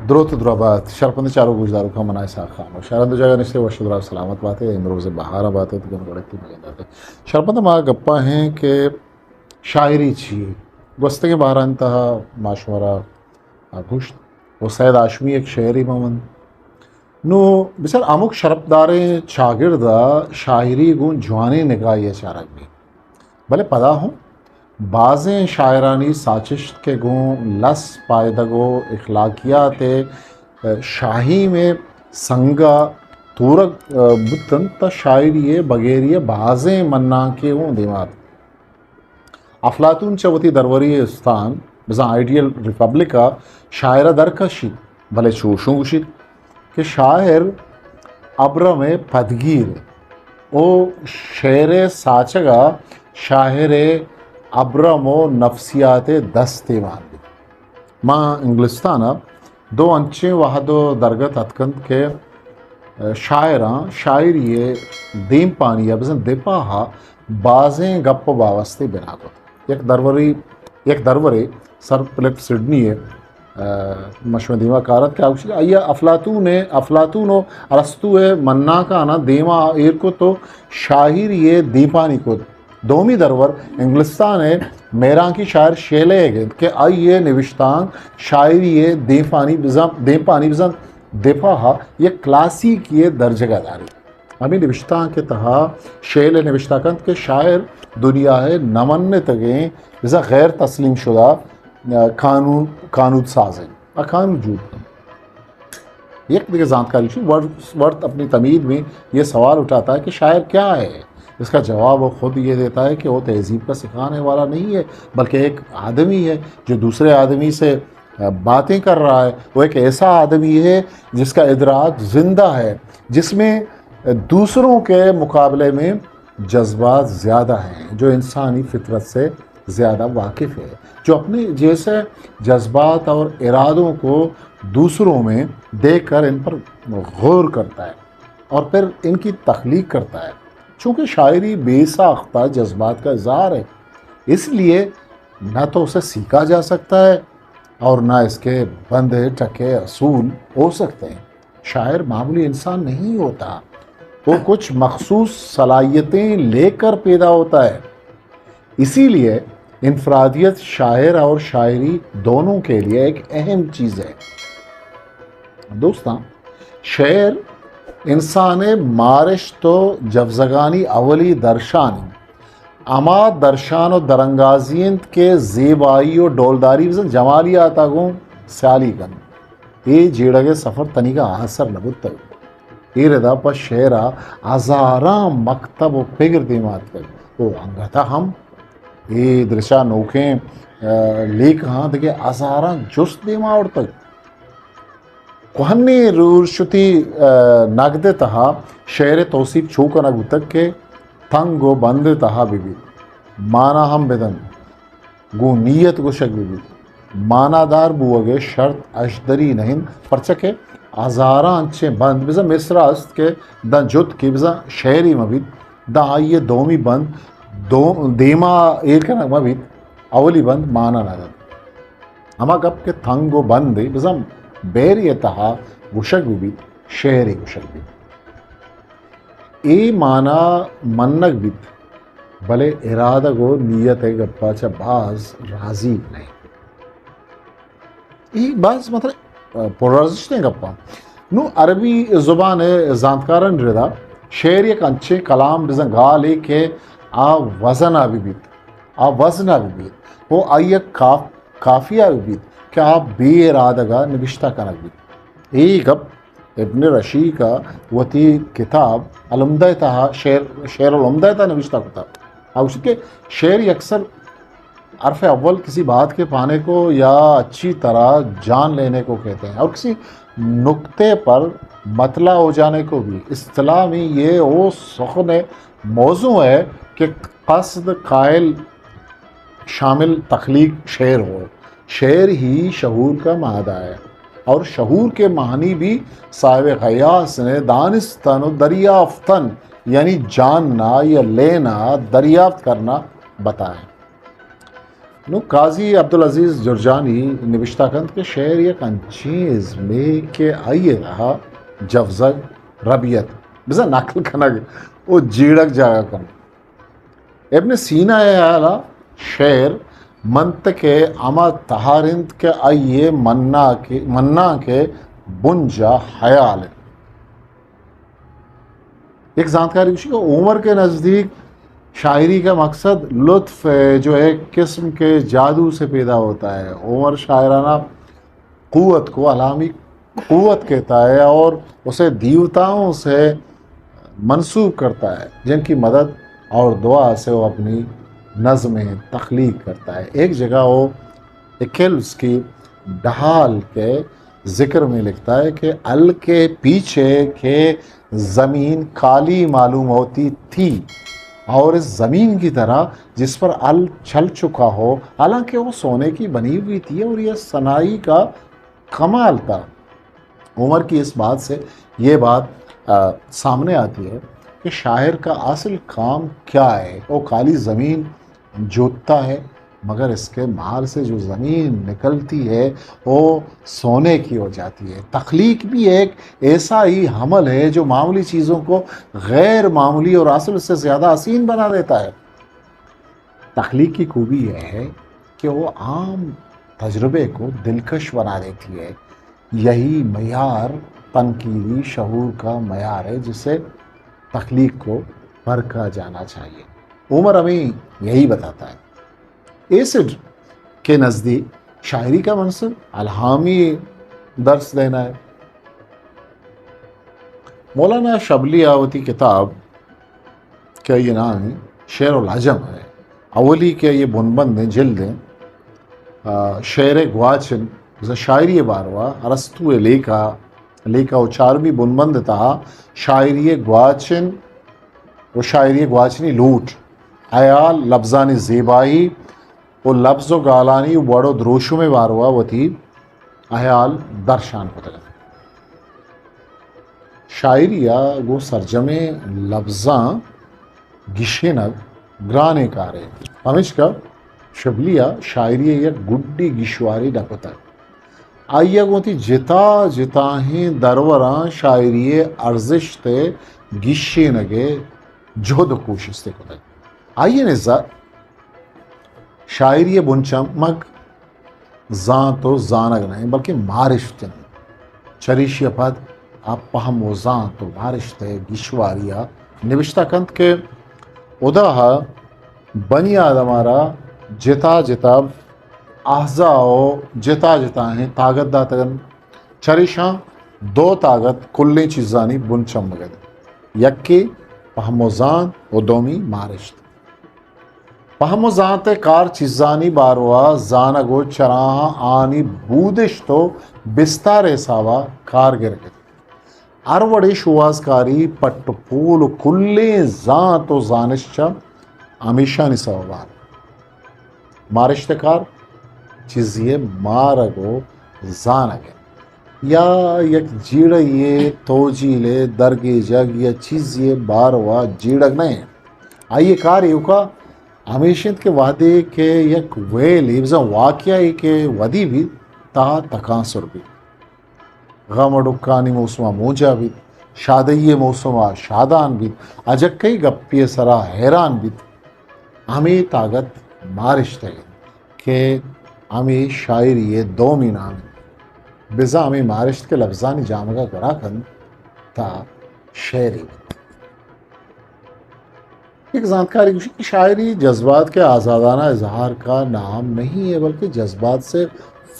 دروت درابات، شرپند چاروک گوشداروکاں، من اسحاق خان ءُ شہران دو جاگہ نشتے وش ءُ دراہ سلامت باتے، امروز بہار ءَ باتے، تو گن گڑتی مگن داتے۔ شرپند ما گپا ہیں کہ شاعری چی ہے؟ گوستگیں بہارانی تہا ما شمارا گوشت ءُ سید ہاشمی ایک شعری مہ من۔ نو بچار ہمک شرپداریں چاگرد ءَ شاعری گوں جوانیں نگاہے ءَ چارگ بیت۔ بلے پدا ہوں بازیں شاعرانی ساچشت کہ گوں لس پائدگ ءُ اخلاقیات ءِ شاہیم ءِ سنگ ءَ تورگ بوتنت، تہ شاعری ءِ بگیری ءَ بازیں منانکے ہوں دیما اتک۔ افلاطون چہ وتی دربری استان، بزاں آئیڈیل ریپبلک ءَ شاعر ءَ درکشیت، بلے چوشوں گوشیت کہ شاعر ابرم ءِ پدگیر ءُ شعر ءِ ساچگ ءَ شاعر ءِ ابرم ءُ نفسیات ءِ دست ءَ مان بیت۔ ما انگلستان ءَ دو انچیں وہد ءُ درگت اتکنت کہ شاعراں شاعری ءِ دیمپانی ءَ بزاں دپا ءَ بازیں گپ ءُ باوستے بنا کت۔ یک درورے، یک درورے سر فلپ سڈنی ءِ، آ، مشمئے دیما کارت کہ آ گوشت کہ آئی ءَ افلاطون ءِ، افلاطون ءُ ارسطو ءِ منانکاناں دیما ایر کت ءُ شاعری ءِ دیمپانی کت۔ دومی درور انگلستان ءِ مہرانکی شاعر شیلے ءِ انت کہ آئی ءِ نبشتانک شاعری ءِ دیمپانی بزاں، دیمپانی بزاں دپا ءَ یک کلاسیکے ءِ درجگ ءَ داریت۔ ہمے نبشتانک ءِ تہا شیلے نبشتہ کنت کہ شاعر دنیا ءِ نہ منتگیں بزاں غیر تسلیم شدہ، آ، قانون، قانود ساز انت۔ آ قانون جوڑ کنت۔ یک دگہ زانتکاری چی، ورڈسورتھ اپنی تمہید میں یہ سوال اٹھاتا ہے کہ شاعر کیا ہے؟ اس کا جواب وہ خود یہ دیتا ہے کہ وہ تہذیب کا سکھانے والا نہیں ہے، بلکہ ایک آدمی ہے جو دوسرے آدمی سے، آ، باتیں کر رہا ہے۔ وہ ایک ایسا آدمی ہے جس کا ادراک زندہ ہے، جس میں، آ، دوسروں کے مقابلے میں جذبات زیادہ ہیں، جو انسانی فطرت سے زیادہ واقف ہے، جو اپنے جیسے جذبات اور ارادوں کو دوسروں میں دیکھ کر ان پر غور کرتا ہے اور پھر ان کی تخلیق کرتا ہے۔ چونکہ شاعری بے ساختہ جذبات کا اظہار ہے، اس لیے نہ تو اسے سیکھا جا سکتا ہے اور نہ اس کے بندے، ٹکے، اصول ہو سکتے ہیں۔ شاعر معمولی انسان نہیں ہوتا، وہ کچھ مخصوص صلاحیتیں لے کر پیدا ہوتا ہے۔ اسی لیے انفرادیت شاعر اور شاعری دونوں کے لیے ایک اہم چیز ہے۔ دوستاں، شعر انسان ءِ مارشت ءُ جبزگانی اولی درشان انت۔ ہما درشان ءُ درانگازی انت کہ زیبائی ءُ ڈولداری بزاں جمالیات ءَ گوں سیالی کنت۔ اے جیڑگ ءِ سفر تنیگا آسر نہ بوتگ۔ اے ردا پہ شعر ءَ ہزاراں مکتب ءُ پگر دیما اتکگ۔ او انگت ءَ ہم اے درچا نوکیں، آ، لیکہاں دگہ ہزاراں جست دیما آورتگ۔ کوہنیں رورشتی، آ، نگد ءِ تہا شعر ءِ توسیپ چو کنگ بوتگ کہ تنگ ءُ بند ءِ تہا بہ بیت، مانا ہم بدنت، گوں نیت گوشگ بہ بیت۔ مانادار بوگ ءِ شرط اشدری نہ انت، پرچا کہ ہزاراں انچیں بند، بزاں مصرع است کہ داں جت کہ بزاں شعرے مہ بیت، داں آئی ءِ دومی بند دو-، دیما ایر کنگ مہ بیت، اولی بند مانا نہ دنت۔ ہما گپ کہ تنگ ءُ بندے بزاں بیرے ءِ تہا گوشگ بہ بیت، شعرے گوشگ بیت۔ اے مانا منگ بیت، بلے ارادگ ءُ نیت ءِ گپا چہ باز راضی نہ انت۔ اے باز مطلب، آ، پرارزشتیں گپاں۔ نوں عربی زبان ءِ زانتکارانی ردا شعر یک انچیں کلام بزاں گالے کہ آ وزن ءَ بہ بیت، آ وزن ءَ بہ بیت، ءُ آئی ءِ کاف-، قافیہ بہ بیت کہ آ بے ارادگ ءَ نبشتہ کنگ بیت۔ اے گپ ابن رشیق ءَ وتی کتاب العمدہ ءِ تہا، شعر، شعر العمدہ ءِ تہا نبشتہ کتگ۔ آ گوشت کہ شعر یکسر حرف اول کسی بات کے پانے کو یا اچھی طرح جان لینے کو کہتے ہیں اور کسی نقطے پر مطلع ہو جانے کو بھی۔ اصطلاح میں یہ وہ سخن موضوع ہے کہ قصد قائل شامل تخلیق شعر ہو۔ شعر ہی شعور کا مادہ ہے اور شعور کے معنی بھی صاحب غیاث نے دانستن و دریافتن، یعنی جاننا یا لینا، دریافت کرنا بتائے۔ نوں قاضی عبدالعزیز جرجانی نبشتہ کنت کہ شعر یک انچیں ازمے کہ آئی ءِ تہا جوزگ، ربیت، بزاں نقل کنگ ءُ جیڑگ جاگہ کنت۔ ابن سینا ءِ ہیال ءَ شعر منطق ءِ ہما تہار اِنت کہ آئی ءِ مناں کہ، مناں کہ بنجاہ ہیال اِنت۔ یک زانتکارے گوشی کہ عمر کے نزدیک شاعری کا مقصد لطف ہے، جو ایک قسم کے جادو سے پیدا ہوتا ہے۔ عمر شاعرانہ قوت کو الہامی قوت کہتا ہے اور اسے دیوتاؤں سے منسوب کرتا ہے، جن کی مدد اور دعا سے وہ اپنی نظمیں تخلیق کرتا ہے۔ ایک جگہ وہ ایکلز کی ڈھال کے ذکر میں لکھتا ہے کہ ال کے پیچھے کہ زمین کالی معلوم ہوتی تھی اور اس زمین کی طرح جس پر ال چل چکا ہو، حالانکہ وہ سونے کی بنی ہوئی تھی اور یہ سنائی کا کمال تھا۔ عمر کی اس بات سے یہ بات، آ، سامنے آتی ہے کہ شاعر کا اصل کام کیا ہے۔ وہ کالی زمین جوتتا ہے، مگر اس کے مار سے جو زمین نکلتی ہے، وہ سونے کی ہو جاتی ہے۔ تخلیق بھی ایک ایسا ہی عمل ہے جو معمولی چیزوں کو غیر معمولی اور اصل سے زیادہ حسین بنا دیتا ہے۔ تخلیق کی خوبی یہ ہے کہ وہ عام تجربے کو دلکش بنا دیتی ہے۔ یہی معیار تنقیدی شعور کا معیار ہے، جسے تخلیق کو پرکھا جانا چاہیے۔ عمر ہمیں یہی بتاتا ہے۔ ایسڈ کے نزدیک شاعری کا منصب الہامی درس دینا ہے۔ مولانا شبلی ءَ وتی کتاب کہ آئی نام ہے شعر العجم ہے، اولی کہ یہ بنبند ہیں، جلد ہیں، آ، شعر گواچن، بزاں شاعری باروا ارسطو ءِ لیکہ، لیکہ و چارمی بنبند تہا شاعری گواچن و شاعری گواچنی لوٹ، ہیال، لبزانی زیبائی و لبز و گالانی وڑ و دروشم باروا وتی ہیال درشان کتگ۔ شاعری ءَ گوں سرجمیں لبزاں گیشینگ گرانیں کارے۔ پمیشکا شبلی ءَ شاعری ءِ یک گڈی گیشواری نہ کتگ۔ آئی ءَ گوں وتی جتا جتاہیں دروراں شاعری ءِ ارزشت ءِ گیشینگ ءِ جہد ءُ کوشست ءَ کتگ۔ آئی ءِ نزا شاعری ءِ بنچمگ زانت ءُ زانگ نہ انت، بلکیں مارشت انت۔ چریشی ءَ پد آ پہم ءُ زانت ءُ مارشت ءِ گیشواری ءَ نبشتہ کنت کہ ہدا ءَ بنی آدم ءَ را جتا جتا اعضا ءُ جتا جتاہیں تاگت داتگ انت۔ چریشاں دو تاگت کلیں چیزانی بن چمگ انت، یکے پہم ءُ زانت ءُ دومی مارشت۔ پہم ءُ زانت ءِ کار چیزانی باروا زانگ ءُ چراہاں آنی بودشت ءُ بستار ءِ حساب ءَ کار گرگ انت۔ ہر وڑیں شوہازکاری، پٹ ءُ پول ءُ کلیں زانت ءُ زانشت چہ ہمیشانی سوب ءَ انت۔ مارشت ءِ کار چیزے ءِ مارگ ءُ زانگ انت، یا یک جیڑہ یے ءِ توجیل ءِ درگیجگ یا چیزے ءِ باروا جیڑگ نہ انت۔ آئی ءِ کار ایوکا ہمیش انت کہ وہدے کہ یک ویلے بزاں واقعہ یے کہ ودی بیت، تہا تکانسر بیت۔ غم ءُ ڈکھانی موسم ءَ مونجا بیت، شادئی ءِ موسم ءَ شادان بیت، اجکئی گپے ءِ سرا حیران بیت۔ ہمے تاگت مارشت ءِ انت کہ ہمے شاعری ءِ دومی نام انت۔ بزاں ہمے مارشت کہ لبزانی جامگ ءَ گورا کنت، تا شعرے بیت۔ یک زانتکارے گوشی کہ شاعری جذبات کے آزادانہ اظہار کا نام نہیں ہے، بلکہ جذبات سے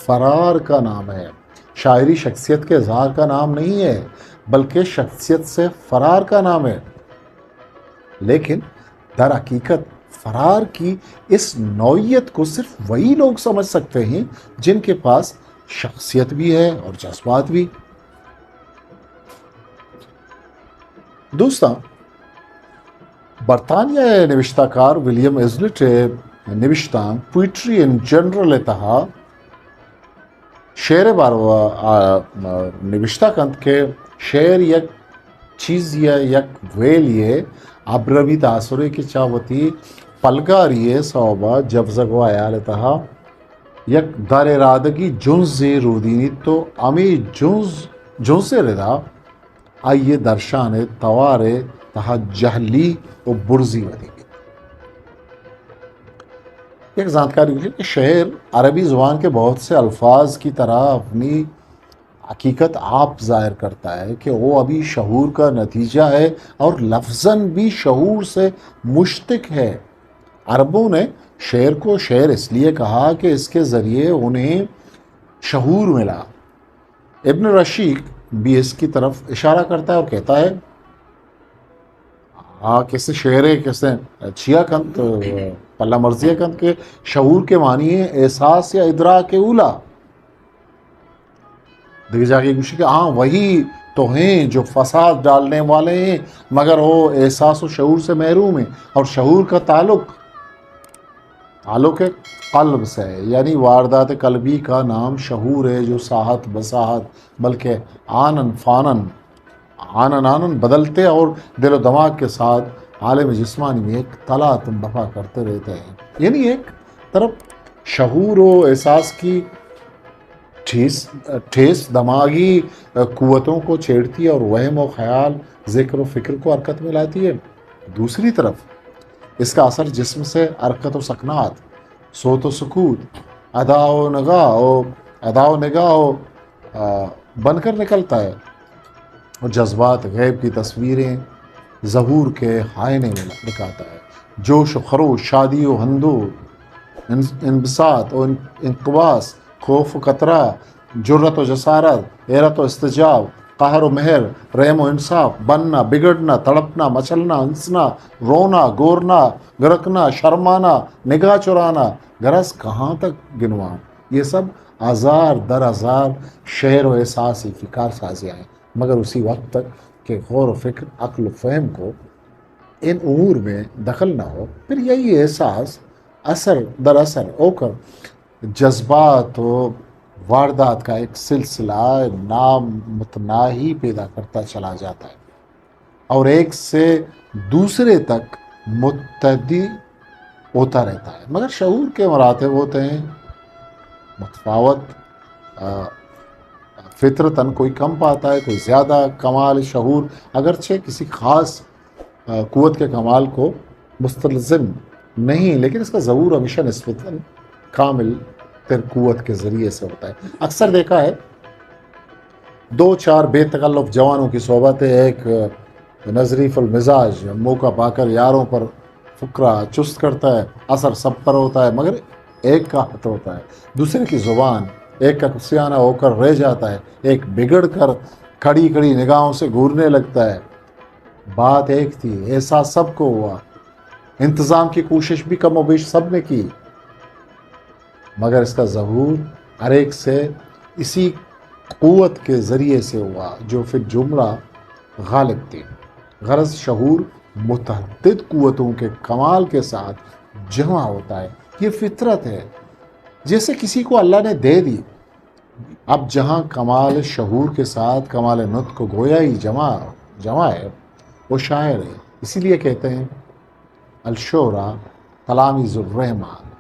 فرار کا نام ہے۔ شاعری شخصیت کے اظہار کا نام نہیں ہے، بلکہ شخصیت سے فرار کا نام ہے۔ لیکن در حقیقت فرار کی اس نوعیت کو صرف وہی لوگ سمجھ سکتے ہیں جن کے پاس شخصیت بھی ہے اور جذبات بھی۔ دوستاں، برطانیہ ءِ نبشتہ کار ولیم ایزلیٹ ءِ نبشتانک پوئٹری ان جنرل ءِ تہا شعر ءِ باروا، آ، آ، نبشتہ کنت کہ شعر یک چیزے ءِ، یک ویلے ءِ ابرمی تاثرے کہ چہ وتی پلگاری ءِ سوب ءَ جبزگ ءُ ہیال ءِ تہا یک درارادگی جنزے رودینیت ءُ ہمے جنز، جنز ءِ ردا آئی ءِ درشان ءِ توار ءِ تہا جہلی ءُ برزی ودی بیت۔ یک زانتکارے گوشیت کہ شعر عربی زبان کے بہت سے الفاظ کی طرح اپنی حقیقت آپ ظاہر کرتا ہے کہ وہ ابھی شعور کا نتیجہ ہے اور لفظاً بھی شعور سے مشتق ہے۔ عربوں نے شعر کو شعر اس لیے کہا کہ اس کے ذریعے انہیں شعور ملا۔ ابن رشیق بھی اس کی طرف اشارہ کرتا ہے اور کہتا ہے، آ کسے شعرے کسے چیا کنت، پلہ مرزی کنت کہ شعور کے معنی ہے احساس یا ادراک اولا۔ دیگہ جاگے گوشی کہ ہاں، وہی تو ہیں جو فساد ڈالنے والے ہیں، مگر وہ احساس و شعور سے محروم ہیں، اور شعور کا تعلق، تعلق ہے قلب سے ہے، یعنی واردات قلبی کا نام شعور ہے، جو ساہت بساہت بلکہ آنن فانن، آنن آنن بدلتے اور دل و دماغ کے ساتھ عالم جسمانی میں ایک تلاتم برپا کرتے رہتے ہیں۔ یعنی ایک طرف شعور و احساس کی ٹھیس، ٹھیس دماغی قوتوں کو چھیڑتی ہے اور وہم و خیال، ذکر و فکر کو حرکت میں لاتی ہے۔ دوسری طرف اس کا اثر جسم سے حرکت و سکنات، صوت و سکوت، ادا و نگاہ و، ادا و نگاہ و، آ، بن کر نکلتا ہے۔ اور جذبات غیب کی تصویریں ظہور کے آئینے میں دکھاتا ہے۔ جوش و خروش، شادی و ہندو، ان-، انبساط و ان-، انقباض، خوف و قطرہ، جرأت و جسارت، حیرت و استعجاب، قہر و مہر، رحم و انصاف، بننا، بگڑنا، تڑپنا، مچلنا، ہنسنا، رونا، گورنا، گرکنا، شرمانا، نگاہ چرانا، غرض کہاں تک گنواں؟ یہ سب ہزار در ہزار شعر و احساس کی کارسازیاں ہیں، مگر اسی وقت تک کہ غور و فکر، عقل و فہم کو ان امور میں دخل نہ ہو، پھر یہی احساس اثر در اثر ہو کر جذبات و واردات کا ایک سلسلہ نامتناہی پیدا کرتا چلا جاتا ہے اور ایک سے دوسرے تک متعدی ہوتا رہتا ہے۔ مگر شعور کے مراتب ہوتے ہیں متفاوت۔ آ، فطرتاً کوئی کم پاتا ہے، کوئی زیادہ کمال شعور، اگرچہ کسی خاص، آ، قوت کے کمال کو مستلزم نہیں، لیکن اس کا ظہور ہمیشہ نسبتاً کامل تر قوت کے ذریعے سے ہوتا ہے۔ اکثر دیکھا ہے، دو چار بے تکلف جوانوں کی صحبت ہے، ایک نظریف المزاج موقع پا کر یاروں پر فقرہ چست کرتا ہے، اثر سب پر ہوتا ہے، مگر ایک کا ہاتھ ہوتا ہے، دوسرے کی زبان، ایک کا کسیانہ ہو کر رہ جاتا ہے، ایک بگڑ کر کڑی کڑی نگاہوں سے گھورنے لگتا ہے۔ بات ایک تھی، احساس سب کو ہوا، انتظام کی کوشش بھی کم و بیش سب نے کی، مگر اس کا ظہور ہر ایک سے اسی قوت کے ذریعے سے ہوا جو پھر جملہ غالب تھی۔ غرض شعور متعدد قوتوں کے کمال کے ساتھ جمع ہوتا ہے۔ یہ فطرت ہے، جیسے کسی کو اللہ نے دے دی۔ اب جہاں کمال شعور کے ساتھ کمال نطق و گویائی جمع، جمع ہے، وہ شاعر ہے۔ اسی لیے کہتے ہیں، الشعراء تلامیذ الرحمن،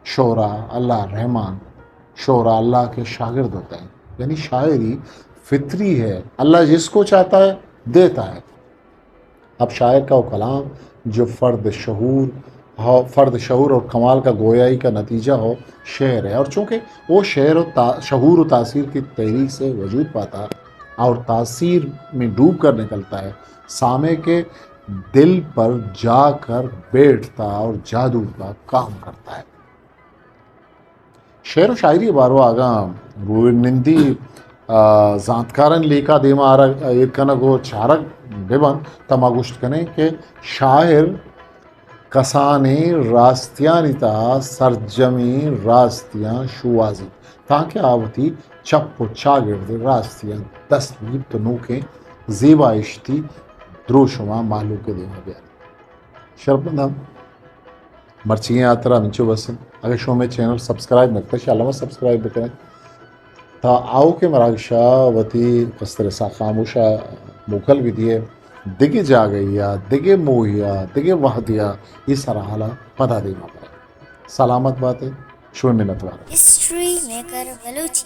شعراء اللہ رحمان، شعراء اللہ کے شاگرد ہوتے ہیں۔ یعنی شاعری فطری ہے، اللہ جس کو چاہتا ہے دیتا ہے۔ اب شاعر کا وہ کلام جو فرد شعور، ہو، فرد شعور اور کمال کا گویائی کا نتیجہ ہو، شعر ہے۔ اور چونکہ وہ شعر و تا-، شعور و تاثیر کی تحریک سے وجود پاتا اور تاثیر میں ڈوب کر نکلتا ہے، سامع کے دل پر جا کر بیٹھتا اور جادو کا کام کرتا ہے۔ شعر و شاعری باروا اگاں روئے نندی، آ، زانتکارانی لیکہ دیما آرگ، ایر کنگ و چارگ ببنت، تہ ما گوشت کنیں کہ شاعر کسانیں راستیانی تہا سرجمیں راستیاں شوہازیت، تانکہ آ وتی چپ و چاگرد راستیاں دست بگیپت و نوکیں زیبائشتی دروشماں مہلوک دیما بیاریت۔ شرپمنداں، مرچیگیں ہاترا ہمینچو بس انت۔ اگہ شما مئے چینل سبسکرائب نہ کتگ، شہ الما سبسکرائب بکنئے، تا آؤکیں مراگشا وتی کستر اسحاق خاموشا موکل بدیئے۔ دگہ جاگہے ءَ، دگہ موہے ءَ، دگہ وہدے ءَ اے سرحال ءَ پدا دیما بریں۔ سلامت بات ئے، شمئے منتوار۔ History maker Balochi.